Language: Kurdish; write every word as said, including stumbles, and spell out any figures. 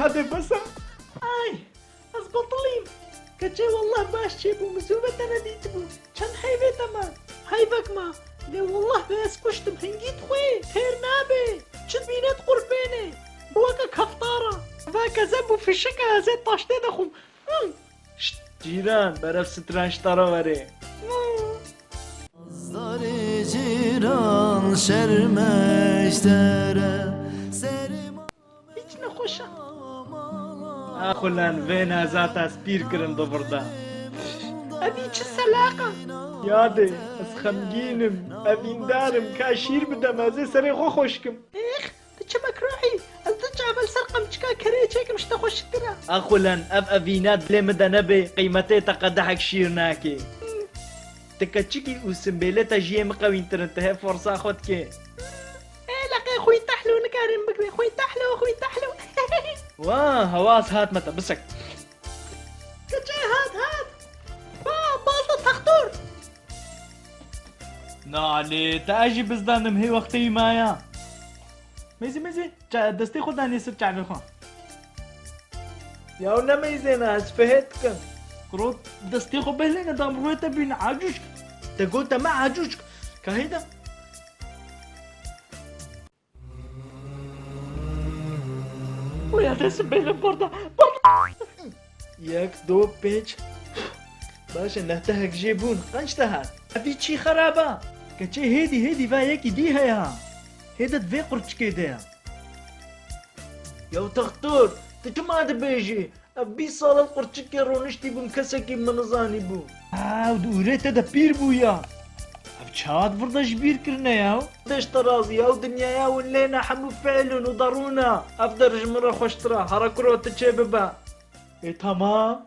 Hadi bes e. Ay, ez betilîm. Keçê, wallah baş çêbû, min zû ve te nedîtibû. Çend heyvê te ma? Heyvek ma. Lê wallah be ez kuştim, hingî dixwê, têr nabe. Çi dibîne diqurpêne. Weke keftara. Veke ze bû fişika, ez ê taştê de xwim. Hım. Şt, cîran, berev stran ji te re were. Zarê cîran şerme ji te re, serê Hiç nexweş e. Ax ulan, vê nezata ez pîr kirim di vir de. Evî çi selaqa? Yadê, ez xemgîn im, evîndar im, ka şîr bidem, ez ê serê xwe xweş kim. Êx, tu çi mekruhî? Ez du çav li ser qamçika kerê çêkim, ji te xweşiktir e. Ax ulan, ev evîna dilê min de nebe, qîmetê te qedehek şîr nake. Ti keçikî û simbêlê te ji yê min qewîntir in, ti hê forsa xwe dikê. Ê leqê xwîn tehlo, nikarî min bigirê. Xwîn tehlo, xwîn tehlo. Wa, hewas hat me te, bisek. Keçê hat, hat. Ba, balta textor. Nalê, te ez jî bizdanim, hê wextê wî maya. Mêzî, mêzî, ça-, destê xwe danê ser çavê xwe. Yaw nemeyzêne, ez fihêt dikim. Kuro, destê xwe bêlêne, dam rûyê te bîne, acûşk. Te got te me acûşk. Kahî de. Rûya te sibêle parda. Parda. Yek, do, pênc. Baş e, nehtehek jê bûn. Qenc te hat. Evî çî xeraba. Keçê hêdî, hêdî va yekî dî heye ha. Hêdî di vê qurçikê de ye. Yaw textor, tu çima dibêjî? Ev bîst sal ev qurçikê roniştî bûm, kesekî min nizanîbû. Ew di ûrê te de pîr bû ya. Ev çawa di vir de ji bîr kirine ya? Deş te razî ya, ew dinyaya hûn lê ne hemû fiil in û derûn e. Ev der ji min re xweştir e. Here kuro tu çê bibe. Ê tamam.